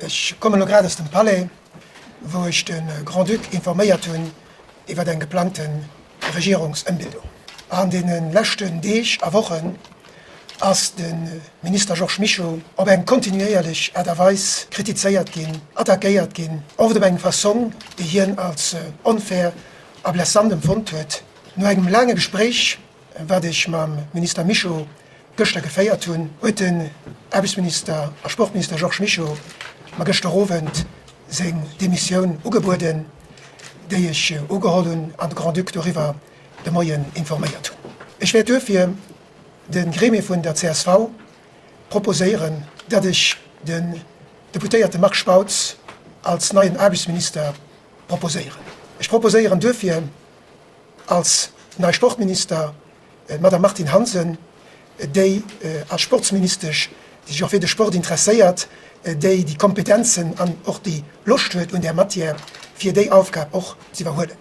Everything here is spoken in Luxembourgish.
Ech kommen elo grad aus dem Palais, wou ech de Grand-Duc informéiert hunn iwwer eng geplangte Regierungsëmbildung. An deene leschten Deeg a Wochen ass de Minister Georges Mischo op eng kontinuéierlech Aart a Weis kritizéiert ginn, attackéiert ginn, oft op eng Fassong, déi hien als onfair a blessant empfonnt huet. No engem laange Gespréich, wat ech mam Minister Mischo gëschter geféiert hunn, huet den Aarbechtsminister a Sportminister Georges Mischo mer gëschter Owend seng Demissioun ugebueden, déi ech ugeholl hunn an de Grand-Duc doriwwer de Moien informéiert hunn. Ech wäert duerfir de Gremie vun der csv proposéieren, datt ech den Deputéierte Marc Spautz als neien Aarbechtsminister proposéieren. Ech proposéieren duerfir als nei Sportminister d'Madame Martine Hansen, déi als Sportsministesch, déi sech och fir de Sport interesséiert, déi déi Kompetenzen an och déi Loscht huet un där Matière, fir déi Aufgab och z'iwwerhuelen.